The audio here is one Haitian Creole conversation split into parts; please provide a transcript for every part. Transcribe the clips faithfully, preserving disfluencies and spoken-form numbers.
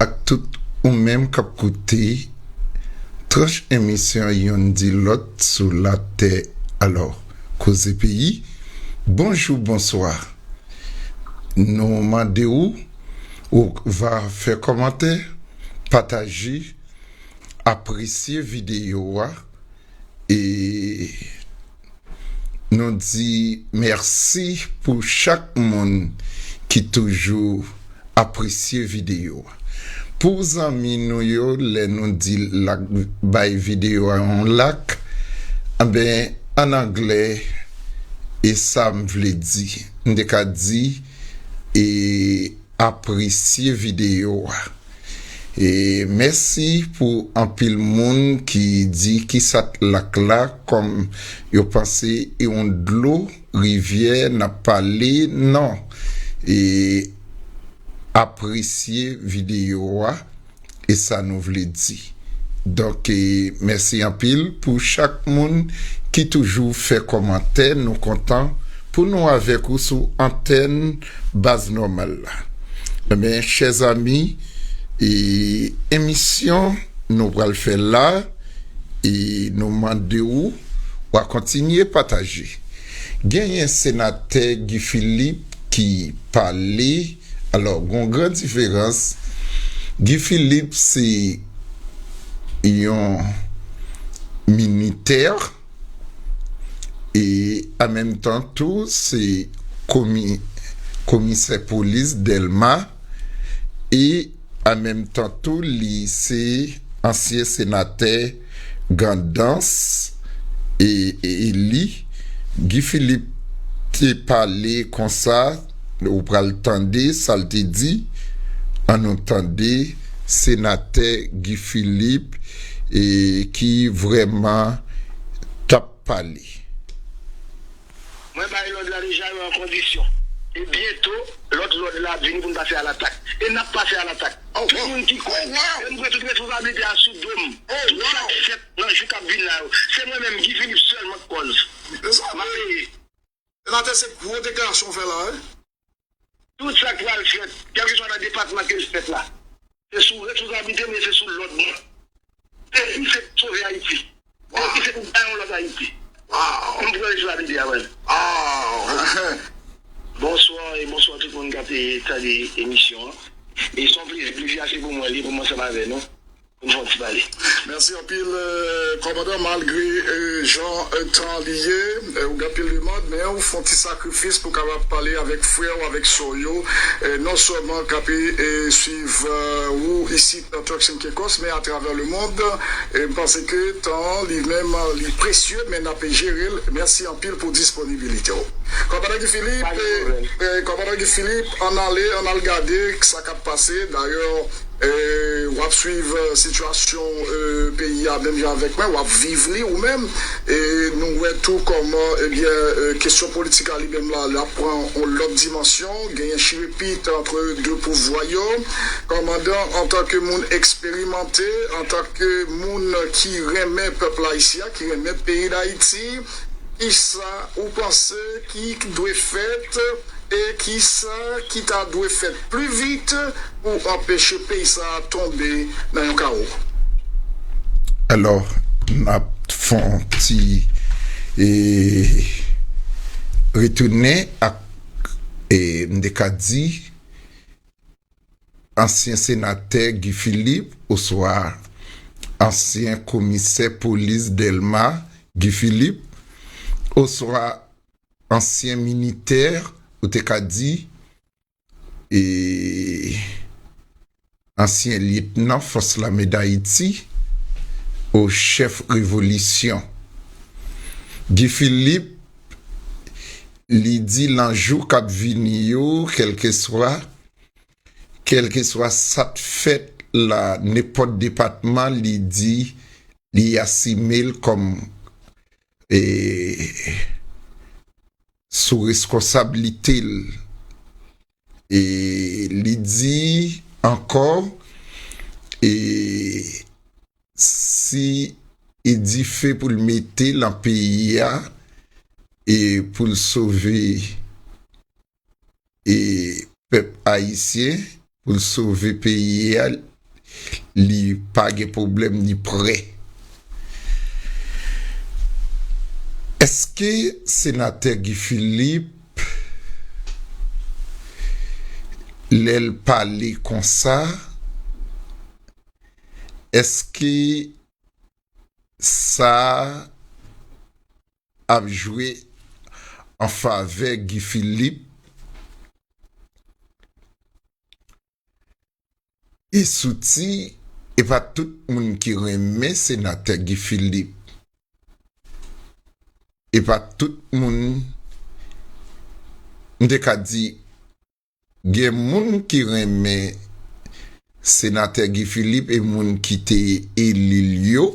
Ak tout ou menm k ap koute tranch emisyon Youn di lòt sou latè. Alò, Koze Peyi, bonjou, bonswa. Nou mande w, ou va fè kòmantè, pataje, apresye videyo a, e nou di mèsi pou chak moun ki toujou apresye videyo a. Pou zanmi nou yo, lè nou di like, bay videyo a yon like, anben, an anglè, e sa m vle di. M te ka di, e apresye videyo a. E mèsi pou anpil moun ki di ki sa t like la, kòm yo panse e yon dlo, rivyè, n ap pale, non. E apresye videyo a, e sa nou vle di. Donk, e, mèsi anpil pou chak moun ki toujou fè kòmantè. Nou kontan pou nou avèk ou sou antèn Baz Nòmal la. Ebyen, chè zanmi, e, emisyon nou pral fè la, e nou mande w, w a kontinye pataje. Genyen senatè Guy Philippe ki pale, alò, gon gran diferans. Guy Philippe se yon militè, e an menm tan tou, se komi-, komisè polis Dèlma, e an menm tan tou, li se ansyen senatè Grandans, e, e, eli. Guy Philippe te pale konsa, ou pral tande sa l te di. An nou tande senatè Guy Philippe, e, ki vrèman t ap pale. Mwen bay lòd la deja, yo an kondisyon. E byento, lòt lòd la ap vini pou n pase a latak. E n ap pase a latak. Tout moun ki kwè, e m pran tout responsabilite a sou do m. Tout sa k fèt nan jou k ap vin la yo, se mwen menm, Guy Philippe, sèlman k kòz. M ap peye. Senatè, se gwo deklarasyon w fè la, wi. Tout sa k pral fèt, kèlkeswa nan depatman ke l fèt la, se sou responsablite m e se sou lòd mwen. Defi se pou sove Ayiti. Defi se pou bay yon lòt Ayiti. M pran responsablite a mwen. Bonswa e bonswa tout moun k ap, e, tande emisyon an. E se yon plezi, plezi a se pou mwen li, pou mwen ansanm avè nou. Pou n fè yon ti pale. Mèsi anpil, eh, kòmandan, malgre, eh, jan, eh, tan li ye, eh, ou gen anpil demann, men ou fè yon ti sakrifis pou w kapab pale avèk frè w, avèk sè w yo, eh, non sèlman k ap, eh, swiv, eh, ou isit nan Turks and Caicos, men atravè lemonn. Eh, m panse ke tan an, li menm, li presye, men n ap jere l. Mèsi anpil pou disponibilite w. Kòmandan Guy Philippe, eh, kòmandan Guy Philippe, ann ale, ann al gade sa k ap pase. Dayè, eh, w ap swiv, eh, sitiyasyon, eh, peyi a menm jan avèk mwen, w ap viv li ou menm. E nou wè tou kòman, ebyen, eh, kesyon politik la li menm la, l ap pran yon lòt dimansyon. Genyen chirepit ant de pouvwa yo. Kòmandan, antanke moun eksperimante, antanke moun ki renmen pèp ayisyen an, ki renmen peyi Dayiti, kisa ou panse ki dwe fèt e kisa ki ta dwe fèt pli vit pou anpeche peyi sa a tonbe nan yon kawo? Alò, n ap fè yon ti, e, retounen ak, e, m te ka di, ansyen senatè Guy Philippe, oswa ansyen komisè polis Dèlma Guy Philippe, oswa ansyen militè, ou te ka di, e ansyen lyetnan Fòs Lame Dayiti, o chèf revolisyon. Guy Philippe, li di nan jou k ap vini yo, kèlkeswa, kèlkeswa sa t fèt la, nenpòt depatman, li di, li asime l kòm, e, sou reskonsablite l. E li di ankò, e si e dife pou l mete nan peyi a, e pou l sove, e pèp ayisyen, pou l sove peyi a, li pa gen pwoblèm, li prè. Èske senatè Guy Philippe, lè l pale konsa, èske sa ap jwe an favè Guy Philippe? E souti, e pa tout moun ki renmen senatè Guy Philippe. E pa tout moun, m te ka di, gen moun ki renmen senatè Guy Philippe e moun ki te eli l yo.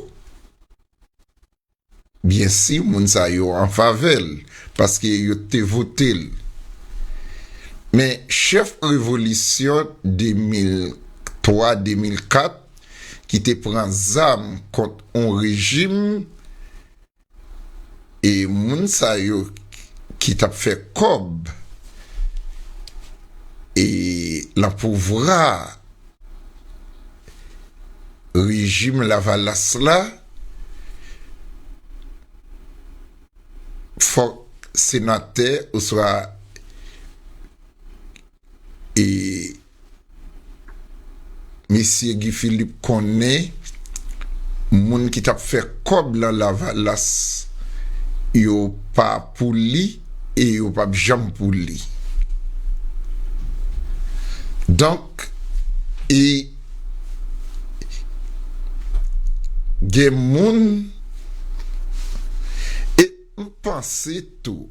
Byensi, moun sa yo an favè l, paske yo te vote l. Men chèf revolisyon de mil twa, de mil kat, ki te pran zam kont on rejim, e moun sa yo ki t ap fè kòb e lan pouvwa rejim Lavalas la, fòk senatè oswa, e, mesye Guy Philippe konnen moun ki t ap fè kòb lan Lavalas yo pa pou li e yo p ap janm pou li. Donk, e gen moun, e m panse tou,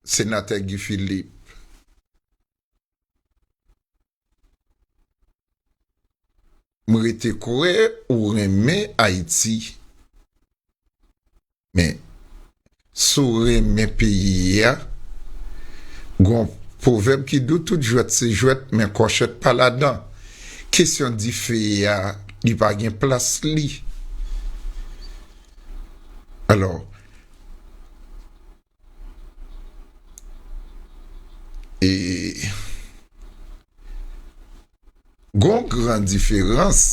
senatè Guy Philippe, m rete kwè ou renmen Ayiti. Men, si w renmen peyi a, gon pwovèb ki di w tout jwèt se jwèt, men kòchèt pa ladan. Kesyon dife a, li pa gen plas li. Alò, e gon gran diferans.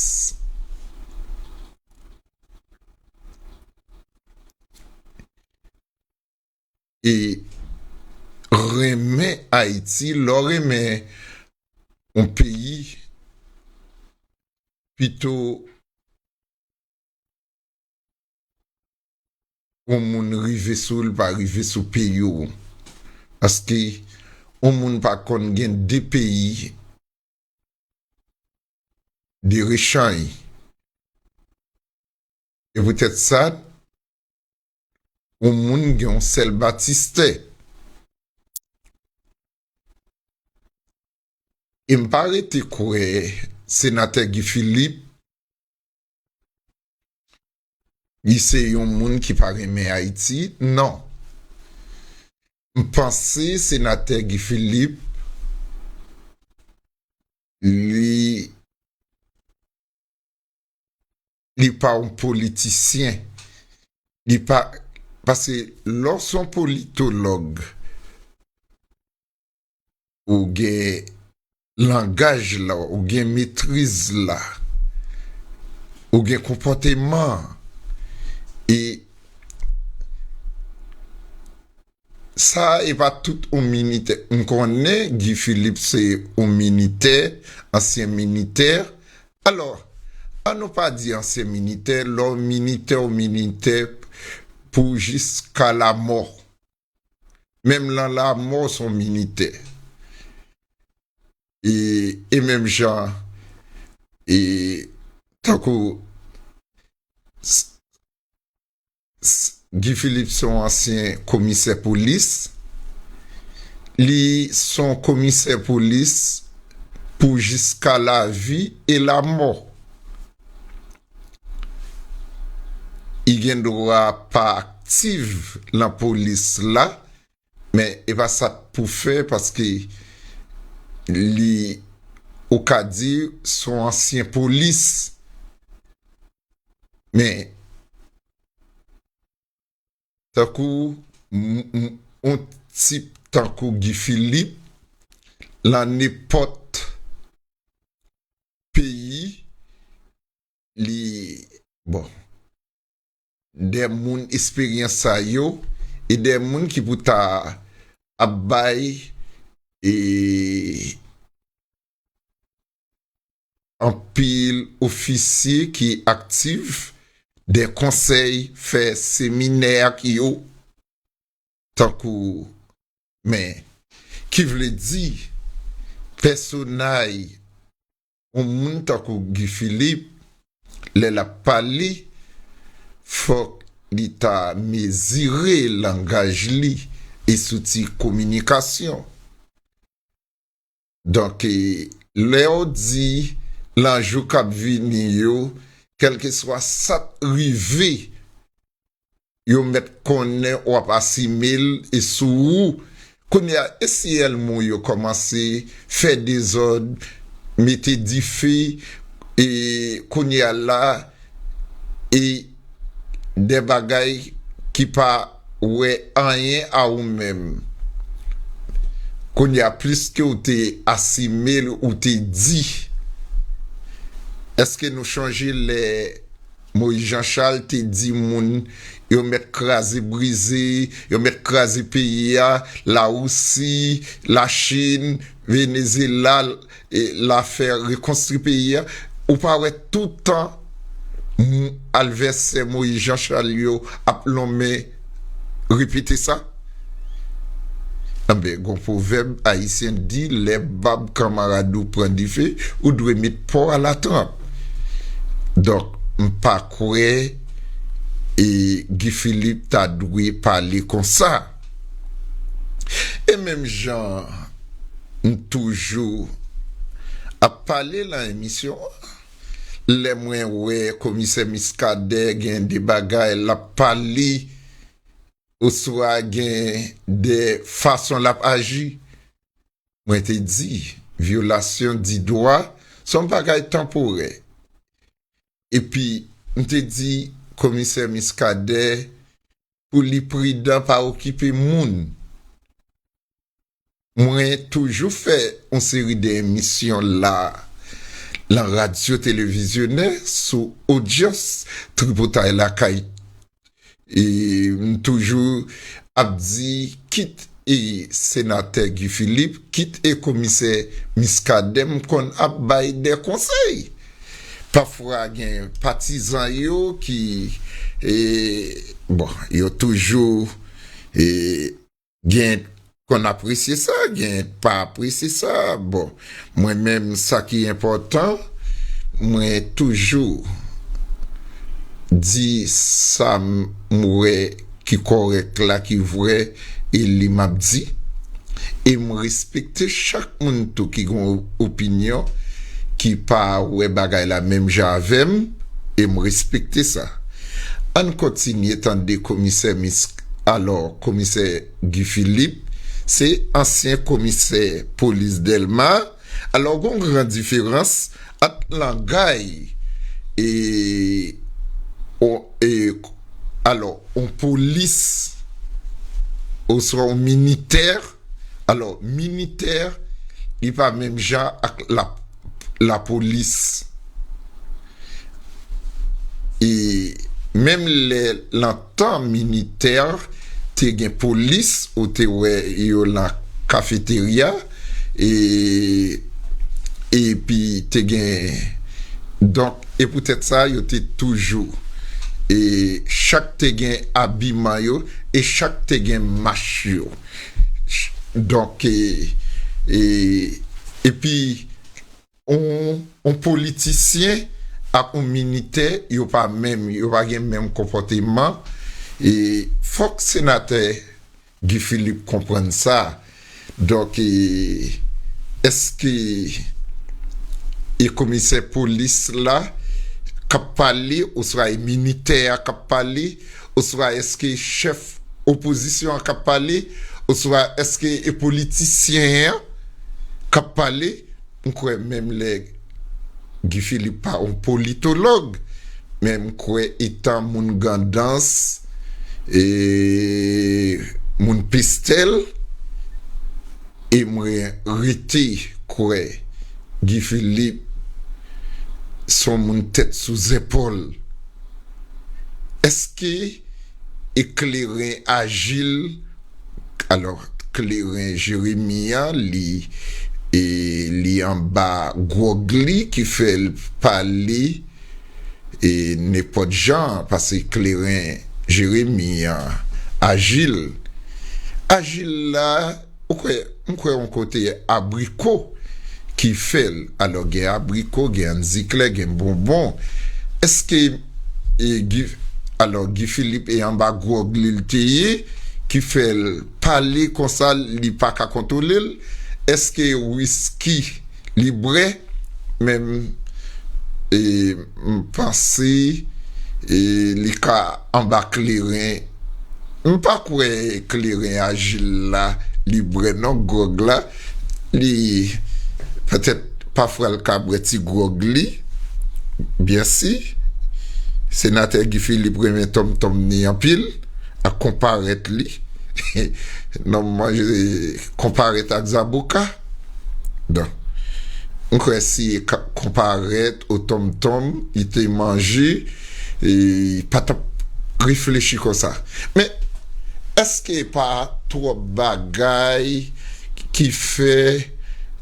E renmen Ayiti, lè w renmen yon peyi, pito yon moun rive sou w, li pa rive sou peyi w. Paske yon moun pa konn gen de peyi, de rechanj. E poutèt sa, yon moun gen yon sèl batistè. E m pa rete kwè senatè Guy Philippe, li se yon moun ki pa renmen Ayiti, non. M panse senatè Guy Philippe, li, li pa yon politisyen. Li pa, paske lè w se yon politològ, ou gen langaj la, ou gen metriz la, ou gen konpòteman an. E sa, e pa tout yon militè. M konnen Guy Philippe se yon militè, ansyen militè. Alò, ann nou pa di ansyen militè, lè w militè, w militè pou jiska lamò. Menm lan lamò, w se yon militè. E, e menm jan, e tankou s-, s-, Guy Philippe se yon ansyen komisè polis, li se yon komisè polis pou jiska lavi e lamò. Li gen dwa pa aktif lan polis la, men e pa sa k pou fè, paske li, ou ka di, se yon ansyen polis. Men, tankou, m-, m-, yon tip tankou Guy Philippe, lan nenpòt li, bon, de moun esperyans sa yo, e de moun ki pou ta ap bay e anpil ofisye ki aktif de konsèy, fè seminè ak yo, tankou, men, ki vle di, pèsonay yon moun tankou Guy Philippe, lè l ap pale, fòk li ta mezire langaj li e zouti kominikasyon. Donk, e, lè w di nan jou k ap vini yo, kèlkeswa sa k rive, yo mèt konnen w ap asime l e sou ou. Kounye a, e si ènmi w yo kòmanse fè dezòd, mete dife, e kounye a la, e de bagay ki pa wè anyen a ou menm. Kounye a, plis ke w te asime l, ou te di, èske nou chonje lè Moïse Jean Charles te di moun yo mèt kraze brize, yo mèt kraze peyi a, Lawousi, Lachin, Venezyela, e, l a fè rekonstwi peyi a. Ou pa wè toutan m- advèsè Moïse Jean Charles yo ap lonmen repete sa? Enben, gon pwovèb ayisyen di, lè bab kanmarad ou pran dife, ou dwe met pò a latranp. Donk, m pa kwè e Guy Philippe ta dwe pale konsa. E menm jan m toujou ap pale nan emisyon an, lè mwen wè komisè Muscadin gen de bagay l ap pale, oswa gen de fason l ap aji, mwen te di, vyolasyon di dwa se yon bagay tanporè. Epi, m te di komisè Muscadin pou li pridan, pa okipe moun. Mwen toujou fè yon seri de emisyon la, lan radyo televizyonè, sou odyans Tripotay Lakay. E m toujou ap di, kit e senatè Guy Philippe, kit e komisè Muscadin, m konn ap bay de konsèy. Pafwa gen patizan yo ki, e, bon, yo toujou, e, gen konn apresye sa, gen pa apresye sa. Bon, mwen menm, sa ki enpòtan, mwen toujou di sa m wè ki kòrèk la, ki vrè, e li m ap di. E m respekte chak moun tou ki gen yon opinyon, ki pa wè bagay la menm jan avè m, e m respekte sa. Ann kontinye tande komisè Mis-, alò, komisè Guy Philippe, se ansyen komisè polis Dèlma. Alò, gon gran diferans ant langay e, o, e, alò, on polis oswa on militè. Alò, militè, li pa menm jan ak la, lapolis. E menm lè, lan tan militè, te gen polis, ou te wè yo lan kafeterya, e, epi te gen, donk, e poutèt sa, yo te toujou, e chak te gen abiman yo, e chak te gen mach yo. Ch-, donk, e, e, epi, on, on politisyen ak on militè, yo pa menm, yo pa gen menm konpòteman. E fòk senatè Guy Philippe konprann sa. Donk, e, èske e komisè polis la k ap pale, oswa e militè a k ap pale, oswa èske chèf opozisyon an k ap pale, oswa èske e politisyen an k ap pale? M kwè menm lè Guy Philippe pa yon politològ, men m kwè etan moun Grandans, e moun Pestèl, e mwen rete kwè Guy Philippe se yon moun tèt sou zèpòl. Èske e kleren ajil, alò, kleren Jeremi an, li, e, li anba gwòg li ki fè l pale e nenpòt jan, paske kleren Jeremi an ajil. Ajil la, ou kwè, m kwè yon kote abriko ki fè l. Alò, gen abriko, gen annziklè, gen bonbon. Èske, e, Guy, alò, Guy Philippe e anba gwòg li l te ye, ki fè l pale konsa, li pa ka kontwole l? Èske wiski li bwè, men m, e, m panse, e, li ka anba kleren. M pa kwè kleren ajil la, li bwè non gwòg la. Li, petèt, pafwa l ka bwè ti gwòg li. Byensi, senatè Guy Philippe renmen tonmtonm ni anpil, ak konparèt li. Nonm manje konparèt ak zaboka. Donk, m kwè si ka-, konparèt o tonmtonm, li te manje, e, li pa t ap reflechi konsa. Men, èske pa twòp bagay ki fè,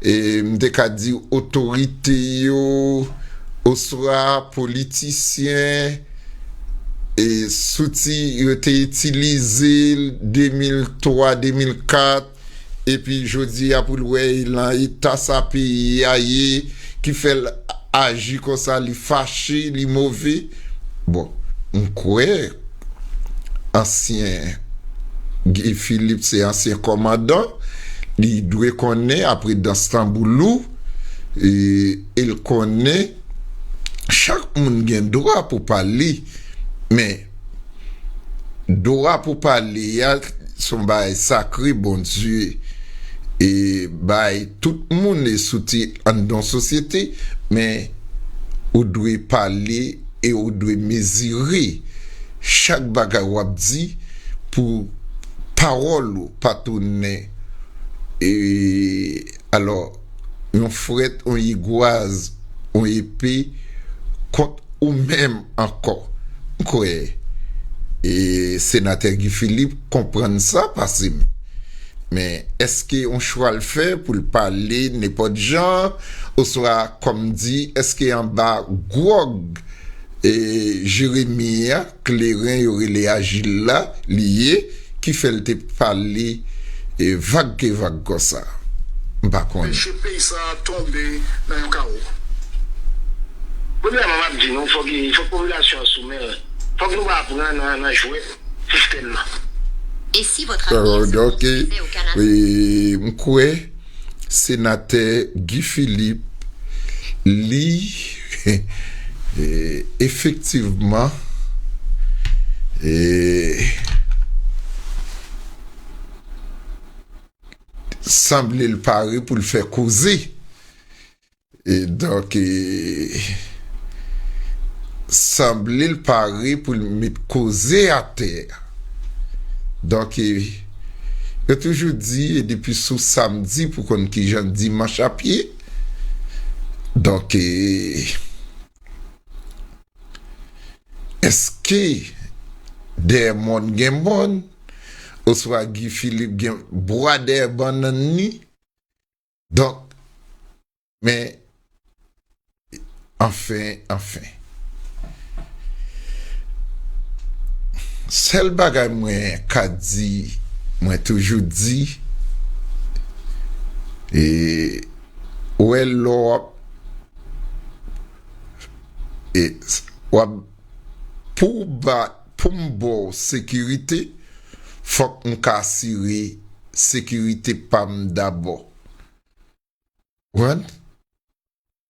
e, m te ka di otorite yo, oswa politisyen, e, zouti yo te itilize de mil twa, de mil kat, epi jodi a pou l wè e lan eta sa peyi a ye, ki fè l aji konsa, li fache, li move. Bon, m kwè ansyen Guy Philippe se ansyen kòmandan, li dwe konnen apre dans tanbou lou, e, e l konnen chak moun gen dwa pou pale, men dwa pou pale a, se yon bagay sakre, Bondye, e, bay tout moun, e, zouti anndan yon sosyete, men ou dwe pale e ou dwe mezire chak bagay w ap di pou pawòl ou pa tounen, e, alò, yon frèt, yon igwaz, yon epe kont ou menm ankò. M kwè, e, senatè Guy Philippe konprann sa pase m. Men, èske yon chwa l fè pou l pale nenpòt jan, oswa, kòm di, èske anba gwòg, e, Jeremi a, kleren yo rele ajil la, li ye, ki fè l te pale, e, vag ke vag konsa? M pa konnen. Mesye, peyi sa a tonbe nan yon kawo. Premyèman, m ap di nou, fòk, fòk popilasyon an sou men l. Fòk nou pa pran nan, nan jwèt sistèm nan. Et si votre ami est donk, e, m kwè senatè Guy Philippe, li, e, efektivman, e, sanble l pare pou l fè koze. E donk, e, sanble l pare pou l met koze atè. Donk, e, yo toujou di, e depi sou samdi pou konn kijan dimanch ap ye. Donk, e, èske dèyè mòn gen mòn? Oswa Guy Philippe gen bwa dèyè bannann li? Donk, men, anfen, anfen. Sèl bagay mwen ka di, mwen toujou di, e, ou wè lè w ap, e, w ap, pou w ba, pou m ba w sekirite, fòk m ka asire sekirite pa m dabò. Konprann?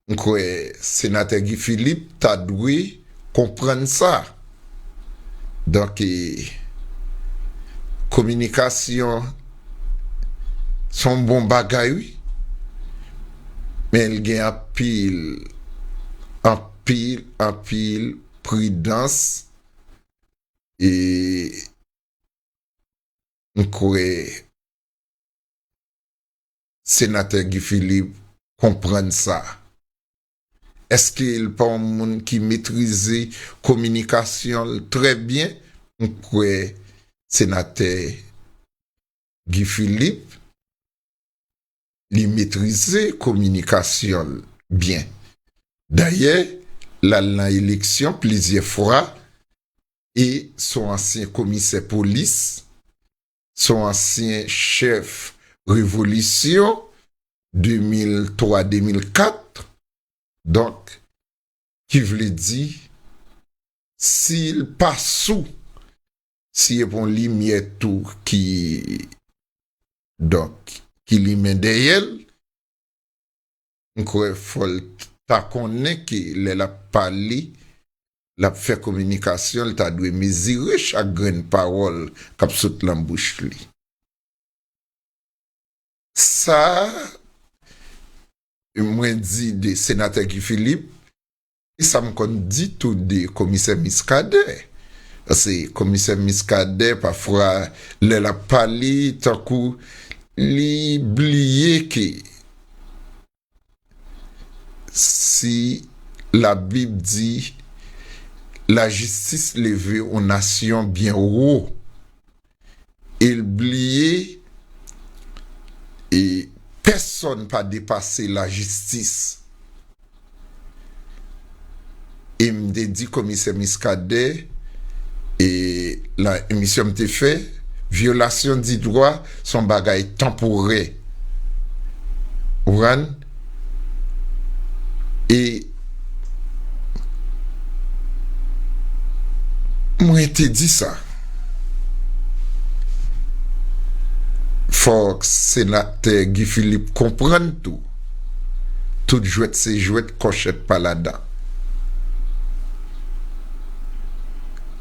M kwè senatè Guy Philippe ta dwe konprann sa. Donk, e, kominikasyon se yon bon bagay, wi. Men l gen anpil, anpil, anpil pridans, e m kwè senatè Guy Philippe konprann sa. Èske l pa yon moun ki metrize kominikasyon l trè byen? M kwè senatè Guy Philippe, li metrize kominikasyon l byen. Dayè, l al nan eleksyon plizyè fwa e s on ansyen komisè polis, s on ansyen chèf revolisyon de mil twa de mil kat. Donk, ki vle di, si l pa sou, si e pa yon limyè tou ki, donk, ki limen dèyè l, m kwè fò l ta konnen ke lè l ap pale, l ap fè kominikasyon, l ta dwe mezire chak grenn pawòl k ap sot nan bouch li. Sa mwen di de senatè Guy Philippe, e sa m konn di tou de komisè Muscadin. Paske komisè Muscadin, pafwa, lè l ap pale, tankou li bliye ke si Labib di, lajistis leve yon nasyon byen wo, e l bliye, e pèsonn pa depase lajistis. E m te di komisè Muscadin, e nan emisyon m te fè, vyolasyon di dwa se yon bagay tanporè. Ou konprann? E mwen te di sa. Fòk senatè Guy Philippe konprann tou. Tout jwèt se jwèt, kòchèt pa ladan.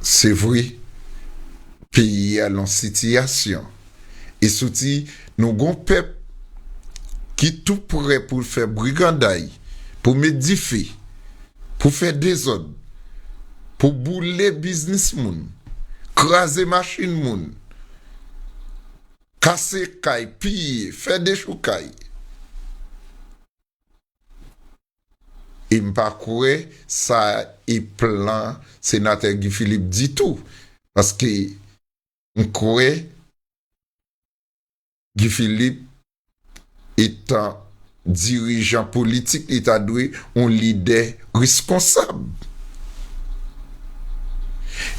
Se vre, peyi a nan sitiyasyon. E soti, nou gon pèp ki tou prè pou l fè briganday, pou met dife, pou fè dezòd, pou boule biznis moun, kraze machin moun, kase kay, piye, fè dechoukay. E m pa kwè sa e plan senatè Guy Philippe ditou. Paske m kwè Guy Philippe, etan dirijan politik, li ta dwe yon lidè reskonsab.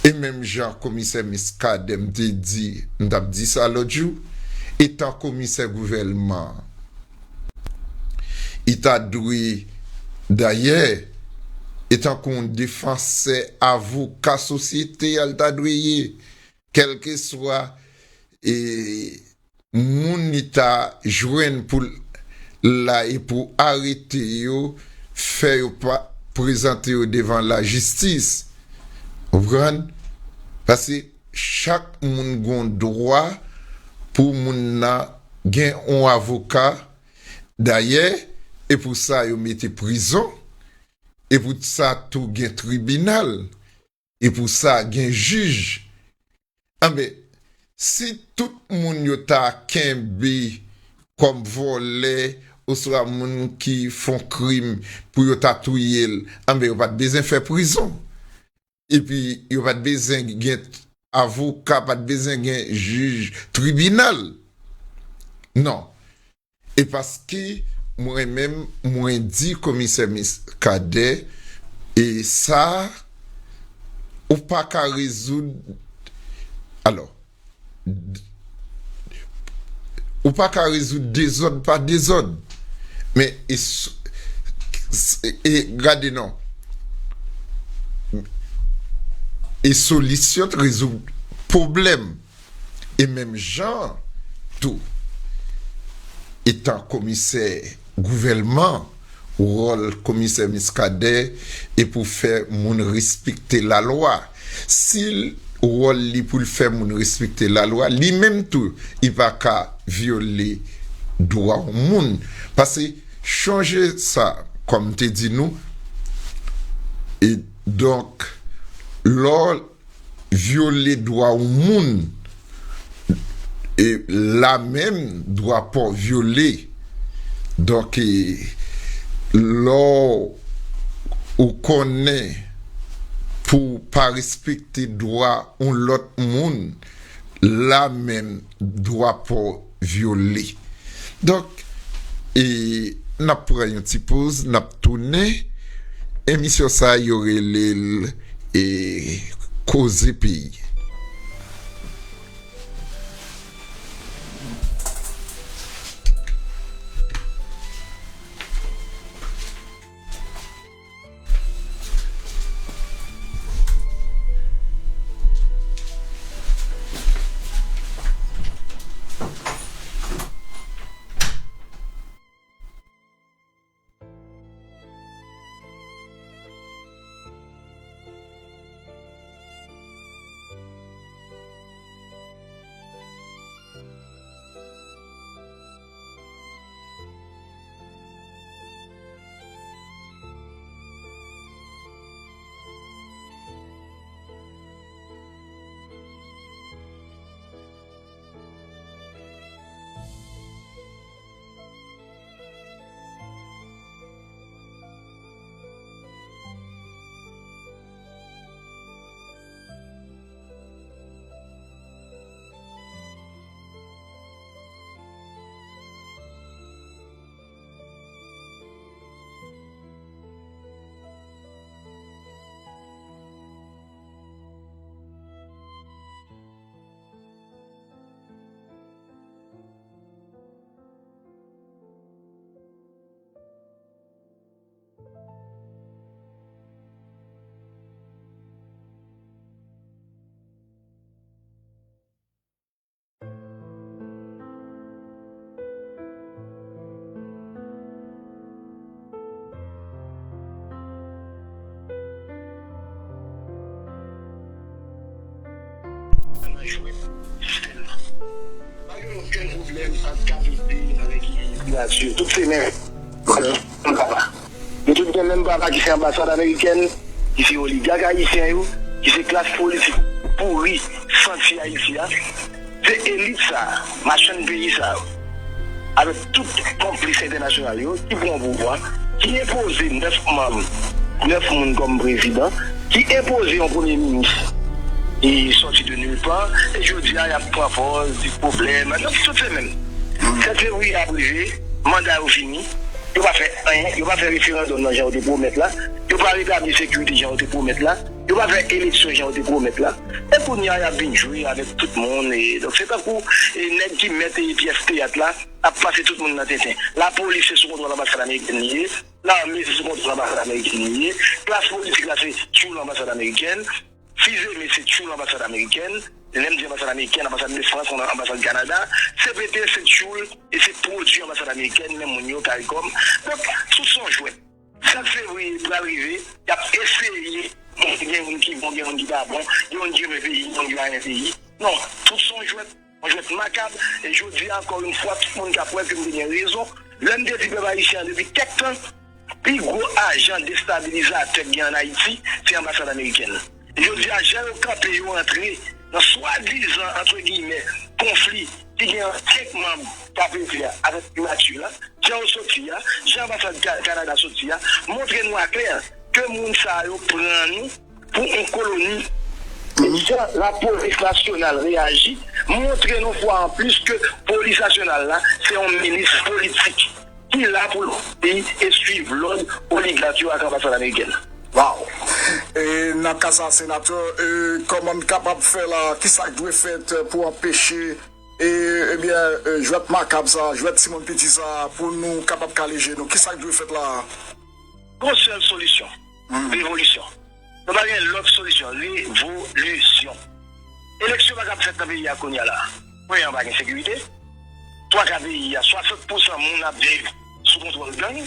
E menm jan komisè Muscadin, m te di, m t ap di sa lòt jou, etan komisè gouvènman, li ta dwe, dayè, etan kon defansè, avoka sosyete a, l ta dwe ye, kèlkeswa, e, moun li ta jwenn pou l la e pou arete yo, fè yo pa prezante yo devan lajistis. Ou konprann? Paske chak moun gon dwa pou moun nan gen yon avoka. Dayè, e pou sa yo mete prizon, e pou sa tou gen tribinal, e pou sa gen jij. Anben, si tout moun yo ta kenbe kòm vòlè, oswa moun ki fè yon krim pou yo ta touye l, anben, yo pa t bezwen fè prizon. Epi, yo pa t bezwen gen avoka, pa t bezwen gen jij tribinal. Non. E paske mwen menm, mwen di komisè Muscadin, e sa, ou pa ka rezoud, alò, d-, ou pa ka rezoud dezòd pa dezòd. Men, e s-, s-, e gade non. E solisyon t rezoud pwoblèm. E menm jan tou, etan komisè gouvènman, wòl komisè Muscadin e pou fè moun respekte lalwa. Si l, wòl li pou l fè moun respekte lalwa, li menm tou, li pa ka vyole dwa yon moun. Paske, chonje sa, kòm m te di nou, e donk, lè w vyole dwa yon moun, e la menm, dwa pa w vyole. Donk, e, lè w Ou konnen, pou w pa respekte dwa yon lòt moun, la menm dwa pa w vyole. Donk, e, n ap pran yon ti poz, n ap tounen. Emisyon sa a, yo rele l, e, Koze Peyi. Nan jwèt sistèm nan. Pa gen okenn pwoblèm ant K P P avèk Primature. Tout se menm. Yo tout gen menm papa ki se anbasad amerikèn, ki se oligak ayisyen yo, ki se klas politik pouri, santi Ayiti a. Se elit sa a, machann peyi sa yo, avèk tout konplis entènasyonal yo, ki pran pouvwa, ki enpoze nèf manm, nèf moun kòm prezidan, ki enpoze yon premye minis, e sòti de nulle part, e jodi a, y ap pran pòz, di pwoblèm, non, tout se menm. Sèt fevriye ap rive, manda yo fini, yo pa fè anyen, yo pa fè referandòm nan jan yo te pwomèt la, yo pa retabli sekirite jan yo te pwomèt la, yo pa fè eleksyon jan yo te pwomèt la. E kounye a, y ap vin jwe avèk tout moun. E, donk, se tankou, e, nèg ki mèt, e, pyès teyat la ap pase tout moun nan tenten. Lapolis se sou kontwòl anbasad amerikèn li ye. Lame se sou kontwòl anbasad amerikèn li ye. Klas politik la se tchoul anbasad amerikèn. Fizeme se tchoul anbasad amerikèn. Lè m di anbasad amerikèn, anbasad de Frans, anbasad Kanada. C P T se tchoul e se pwodui anbasad amerikèn, men moun yo, CARICOM. Donk, tout se yon jwèt. Sèt fevriye pral rive, y ap eseye montre gen moun ki bon, gen moun ki pa bon, gen moun ki renmen peyi, gen moun ki pa renmen peyi. Non, tout se yon jwèt, yon jwèt makab, e jodi a, ankò yon fwa, tout moun ka kwè ke m te gen rezon. Lè m te di pèp ayisyen an depi kèk tan, pi gwo ajan destabilizatè k gen ann Ayiti, se anbasad amerikèn. E jodi a, jan yo kanpe, yo antre nan swadizan, antre giyimè, konfli ki gen ant kèk manm K P P a avèk Primati la, jan yo soti a, jan anbasad Ka-, Kanada soti a, montre nou aklè ke moun sa yo pran nou pou yon koloni. E jan lapolis nasyonal reyaji, montre nou fwa anplis ke polis nasyonal la, se yon milis politik ki la pou l obeyi e swiv lòd oligak yo ak anbasad amerikèn. Wow! E nan ka sa, senatè, e, kòman n kapab fè la? Kisa k dwe fèt pou anpeche, e, ebyen, e, jwèt makab sa, jwèt timoun piti sa, pou nou kapab kale je nou? Kisa k dwe fèt la? Gon sèl solisyon, revolisyon. Nou pa gen lòt solisyon, revolisyon. Eleksyon pa kab fèt nan peyi a kounye a la. Premyèman, pa gen sekirite. Twa ka peyi a, swasant pousan moun ap viv sou kontwòl gang.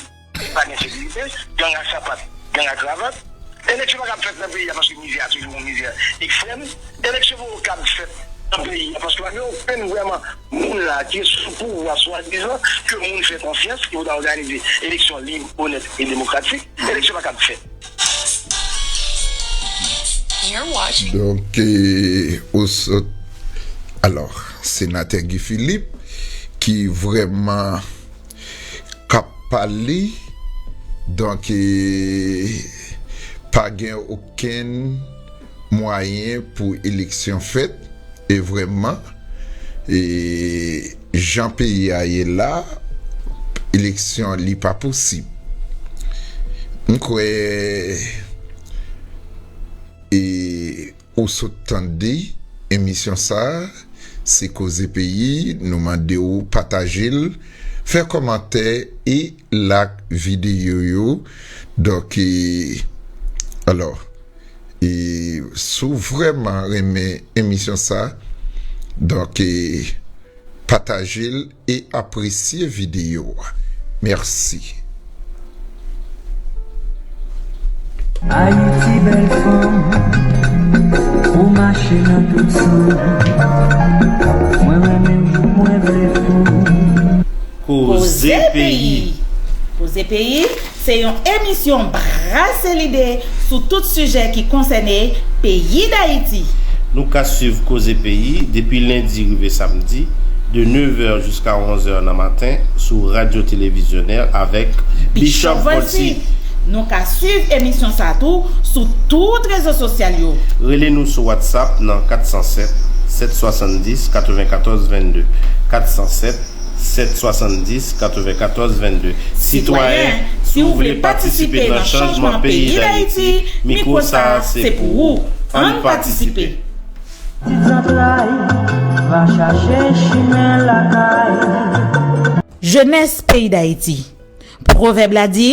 Pa gen sekirite. Gang a sapat, gang a kravat. Eleksyon pa kab fèt nan peyi a paske mizè a toujou yon mizè ekstrèm. Eleksyon poko kab fèt nan peyi a paske pa gen okenn vrèman moun la ki sou pouvwa swadizan ke moun fè konfyans ki pou ta òganize eleksyon lib, onèt e demokratik. Eleksyon pa kab fèt. Donk, e, ou sot, alò, senatè Guy Philippe, ki vrèman k ap pale, donk, e, pa gen okenn mwayen pou eleksyon fèt, e vrèman, e jan peyi a ye la, eleksyon li pa posib. M kwè, e ou sot tande emisyon sa a, se Koze Peyi, nou mande w pataje l, fè kòmantè e like videyo yo. Donk, e, alò, e, si w vrèman renmen emisyon sa, donk, e, pataje l e apresye videyo a. Mèsi. Ayiti bèl fanm, ou mache nan tout san. Mwen renmen w, mwen vle fou. Koze Peyi. Koze Peyi, se yon emisyon brase lide sou tout sijè ki konsène peyi Dayiti. Nou ka swiv Koze Peyi depi lendi rive samdi, de nevè jiska onzè nan maten, sou Radyo Televizyonè avèk Bishop Volcy. Nou ka swiv emisyon sa tou sou tout rezo sosyal yo. Rele nou sou WhatsApp nan kat san sèt, sèt swasanndis, katrevenkatòz vennde, kat san sèt, sèt swasanndis, katrevenkatòz vennde. Sitwayen, si w vle patisipe nan chanjman peyi Dayiti, mikwo sa a se pou ou. Ann patisipe. Ti zantray va chache chimen lakay. Jenès peyi Dayiti. Pwovèb la di,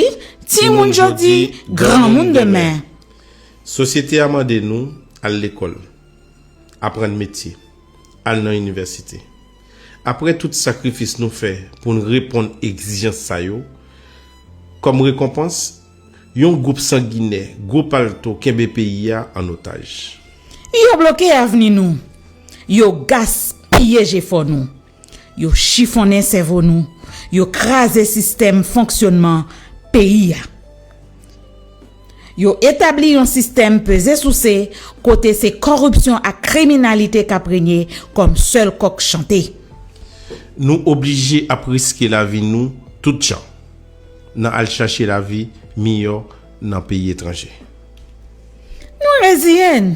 timoun jodi, granmoun demen. Sosyete a mande nou al lekòl, aprann metye, al nan inivèsite. Apre tout sakrifis nou fè pou n reponn egzijans sa yo, kòm rekonpans, yon gwoup sanginè, gwo palto kenbe peyi a an otaj. Yo bloke avni nou. Yo gaspiye jefò nou. Yo chifonnen sèvo nou. Yo kraze sistèm fonksyònman peyi a. Yo etabli yon sistèm peze souse kote se kòripsyon ak kriminalite k ap renye kòm sèl kòk chante. Nou oblije ap riske lavi nou tout jan nan al chache lavi miyò nan peyi etranje. Nou reziye n.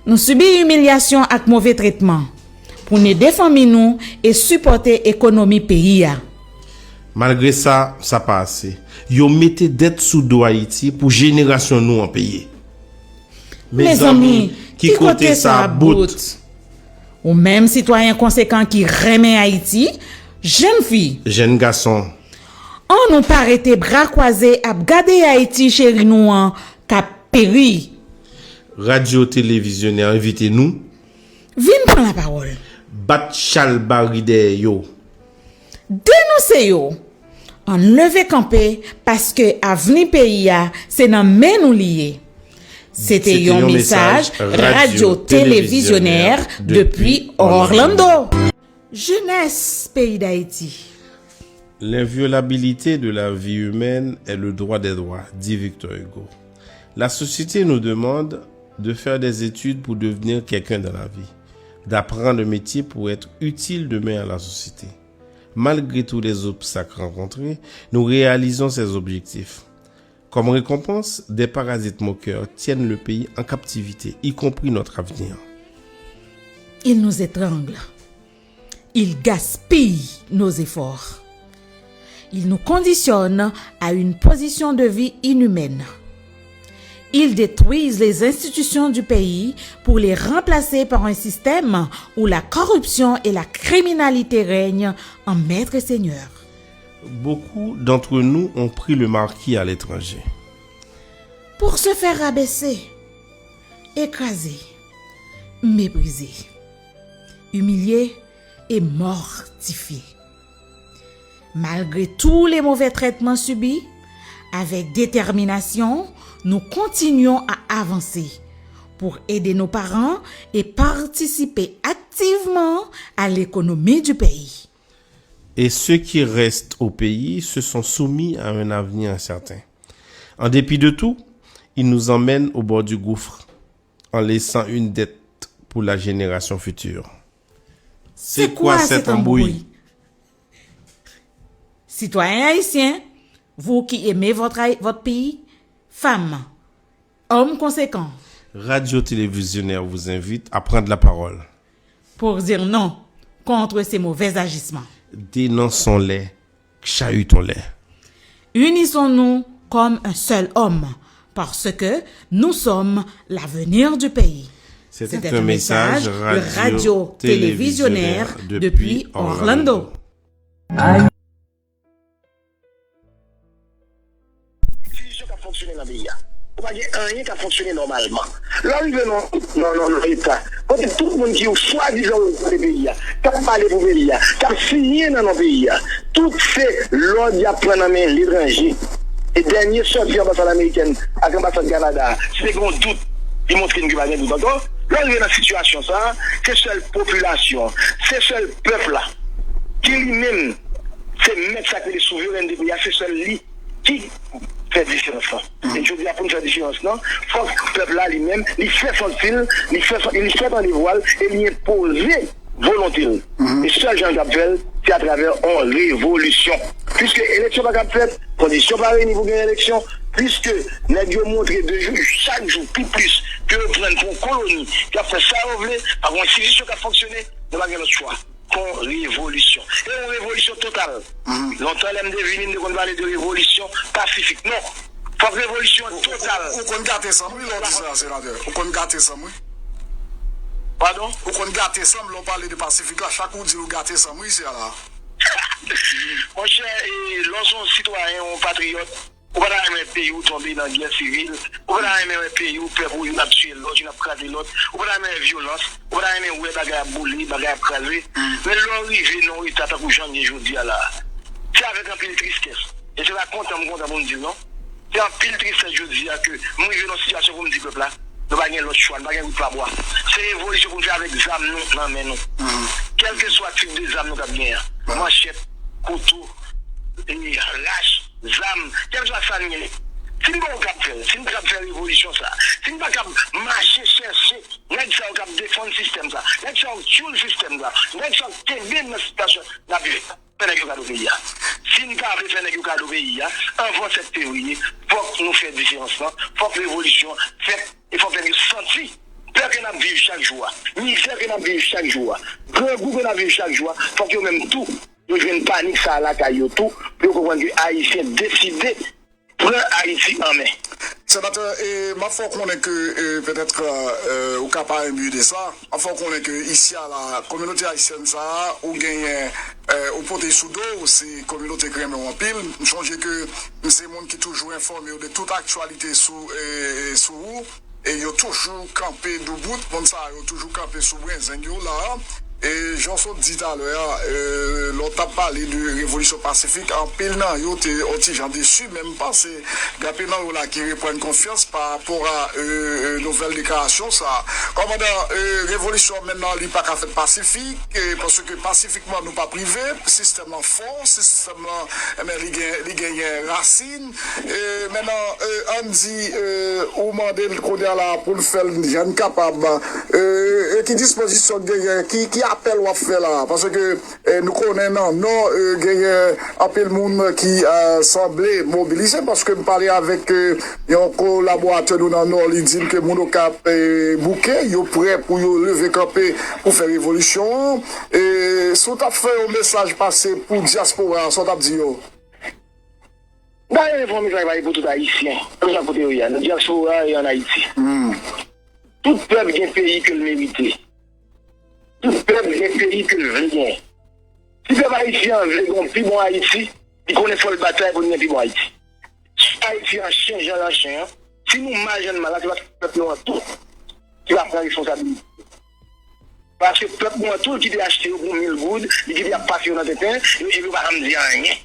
Nou sibi imilyasyon ak move tretman pou n ede fanmi nou e sipòte ekonomi peyi a. Malgre sa, sa pa ase. Yo mete dèt sou do Ayiti pou jenerasyon nou an peye. Mezanmi, ki kote sa ap bout? Ou menm sitwayen konsekan ki renmen Ayiti, jèn fi, jèn gason, ann nou pa rete bra kwaze ap gade Ayiti cheri nou an k ap peri. Radyo Televizyonè envite nou. Vin pran lapawòl. Bat chalbari dèyè yo. Denonse yo. Ann leve kanpe, paske avni peyi a, se nan men nou li ye. Se te yon mesaj Radyo Televizyonè depi Orlando. Jenès peyi Dayiti. L'inviolabilité de la vie humaine est le droit des droits, dit Victor Hugo. La société nous demande de faire des études pour devenir quelqu'un dans la vie, d'apprendre un métier pour être utile demain à la société. Malgré tous les obstacles rencontrés, nous réalisons ces objectifs. Comme récompense, des parasites moqueurs tiennent le pays en captivité, y compris notre avenir. Ils nous étranglent. Ils gaspillent nos efforts. Ils nous conditionnent à une position de vie inhumaine. Ils détruisent les institutions du pays pour les remplacer par un système où la corruption et la criminalité règnent en maître et seigneur. Beaucoup d'entre nous ont pris le marquis à l'étranger. Pour se faire rabaisser, écraser, mépriser, humilier et mortifier. Malgré tous les mauvais traitements subis, avec détermination, nous continuons à avancer pour aider nos parents et participer activement à l'économie du pays. Et ceux qui restent au pays se sont soumis à un avenir incertain. En dépit de tout, ils nous emmènent au bord du gouffre, en laissant une dette pour la génération future. C'est quoi cette embrouille? Citoyens haïtiens, vous qui aimez votre, votre pays, femmes, Homme conséquent. Radio Télévisionnaire vous invite à prendre la parole. Pour dire non contre ces mauvais agissements. Dénonçons-les, chahutons-les. Unissons-nous comme un seul homme, parce que nous sommes l'avenir du pays. C'était un message de Radio Télévisionnaire depuis Orlando. Enstitisyon k ap fonksyone nan peyi a. Ou pa gen anyen k ap fonksyone nòmalman. Lè w rive nan, nan, nan, nan eta, kote tout moun ki swadizan reprezante peyi a, k ap pale pou peyi a, k ap siyen nan non peyi a, tout se lòd y ap pran nan men letranje. E dènye sòti anbasad amerikèn ak anbasad Kanada a, si te gen yon dout, li montre n ke pa gen dout ankò. Lè w rive nan sitiyasyon sa a, se sèl popilasyon an, se sèl pèp la, ki li menm, se mèt sa k rele souverènte peyi a, se sèl li ki fè diferans lan. E jodi a, pou n fè diferans lan, fòk pèp la li menm, li fè santi l, li fè, li fè tande vwa l, e li enpoze volonte l. E sèl jan l kab fè l, se atravè yon revolisyon. Piske eleksyon pa kab fèt, kondisyon pa reyini pou gen eleksyon, piske nèg yo montre de jou, chak jou, pi plis, ke yo pran n pou yon koloni, k ap fè sa yo vle, pa gen yon enstitisyon k ap fonksyone, nou pa gen lòt chwa. Kon revolisyon. E yon revolisyon total. Lontan lè m te vini, m te konn pale de revolisyon pasifik. Non. Fòk revolisyon total. Ou, ou, ou konn gate san m, wi, lè w di sa, senatè. Ou konn gate san m, wi. Padon? Ou konn gate san m lè w pale de pasifik la. Chak ou di l, ou gate san m, wi, isi a la. Monchè, e, lè w se yon sitwayen, yon patriyòt, ou pa ta renmen peyi w tonbe nan gè sivil. Ou pa ta renmen wè peyi w, pèp ou, youn ap tiye lòt, youn ap kraze lòt. Ou pa ta renmen wè vyolans. Ou pa ta renmen wè bagay ap boule, bagay ap kraze. Men lè w rive nan yon eta tankou jan n ye jodi a la a, se avèk anpil tristès. E se pa kontan m kontan pou m di l non. Se anpil tristès jodi a ke m rive nan yon sitiyasyon pou m di pèp la, nou pa gen lòt chwa, nou pa gen wout pa bwa. Se revolisyon pou n fè avèk zam nou nan men nou. Kèlkeswa tip de zam nou t ap genyen an, manchèt, kouto, e, rach, zam, kèlkeswa sa n gen. Si n pa kab fè l, si n pa kab fè revolisyon sa, si n pa kab mache chèche nèg sa yo k ap defann sistèm sa, nèg sa yo k tchoul sistèm sa, nèg sa yo k kenbe n nan sitiyasyon n ap viv la, fè nèg yo kado peyi a. Si n ta vle fè nèg yo kado peyi a, anvan sèt fevriye, fòk nou fè diferans lan, fòk revolisyon fèt, e fòk nèg yo santi pè ke n ap viv chak jou a, mizè ke n ap viv chak jou a, grangou ke n ap viv chak jou a, fòk yo menm tou, yo jwenn panik sa a lakay yo tou, pou yo konprann ke Ayisyen deside pran Ayiti an men. Senatè, e, m ap fè w konnen ke, e, petèt, e, ou ka pa enbi de sa. M ap fè w konnen ke isi a la, kominote ayisyèn sa a, ou genyen, e, ou pote sou do w, se kominote k renmen w anpil. M sonje ke m se moun ki toujou enfòme w de tout aktyalite sou, e, sou ou. E yo toujou kanpe doubout, moun sa yo toujou kanpe sou brenzeng yo la. E jan w sot di talè a, e, lè w t ap pale de revolisyon pasifik, anpil nan yo te yon ti jan desi, men m panse gen anpil nan yo la ki reprann konfyans pa rapò a, e, e, nouvèl deklarasyon sa. Kòmandan, e, revolisyon menm nan li pa ka fèt pasifik, e, paske pasifikman nou p ap rive, sistèm lan fò, sistèm lan, enben, li gen, li genyen rasin. E, mennan, e, ann di, e, ou mande l kounye a la pou l fè l jan n kapab. E, e ki dispozisyon n genyen, ki, ki apèl w ap fè la? Paske, e, nou konnen nan Nò, e, genyen anpil moun ki, e, sanble mobilize, paske m pale avèk, e, yon kolaboratè nou nan Nò, li di m ke moun Okap, e, bouke, yo prè pou yo leve kanpe pou fè revolisyon an. E, si w t ap fè yon mesaj pase pou dyaspora, sa w t ap di yo? M ta renmen fè yon mesaj pase pou tout Ayisyen, kèlkeswa kote yo ye a, nan dyaspora e ann Ayiti. Tout pèp gen peyi ke l merite. Tout pèp gen peyi ke l vle genyen. Si pèp ayisyen an vle gen yon pi bon Ayiti, li konnen fò l batay pou l gen pi bon Ayiti. Si Ayiti an chen jan l an chen an, si nou mal jan n mal la, se paske pèp nou an tou ki pa pran responsabilite. Paske pèp nou an tou l kite achte yo pou mil goud, li kite ap pase yo nan tenten, yo, epi yo pa janm di anyen.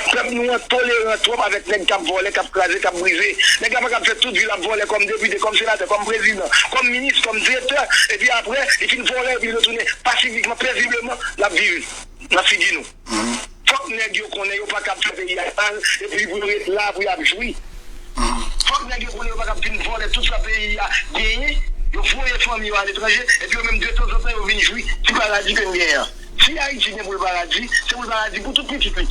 Pèp nou an toleran twòp avèk nèg k ap vòlè, k ap kraze, k ap brize. Nèg la pa kab fè tout vi l ap vòlè kòm depite, kòm senatè, kòm prezidan, kòm minis, kòm direktè, epi apre, li fin vòlè, epi li retounen pasifikman, pezibleman, l ap viv nan figi nou. Fòk nèg yo konnen yo pa kab fè peyi a mal, epi pou yo ret la, pou y ap jwi. Fòk nèg yo konnen yo pa kab vin vòlè tout sa peyi a genyen, yo voye fanmi yo aletranje, epi yo menm detanzantan yo vin jwi ti paradi ke n genyen an. Si Ayiti gen pou l paradi, se pou l paradi pou tout pitit li.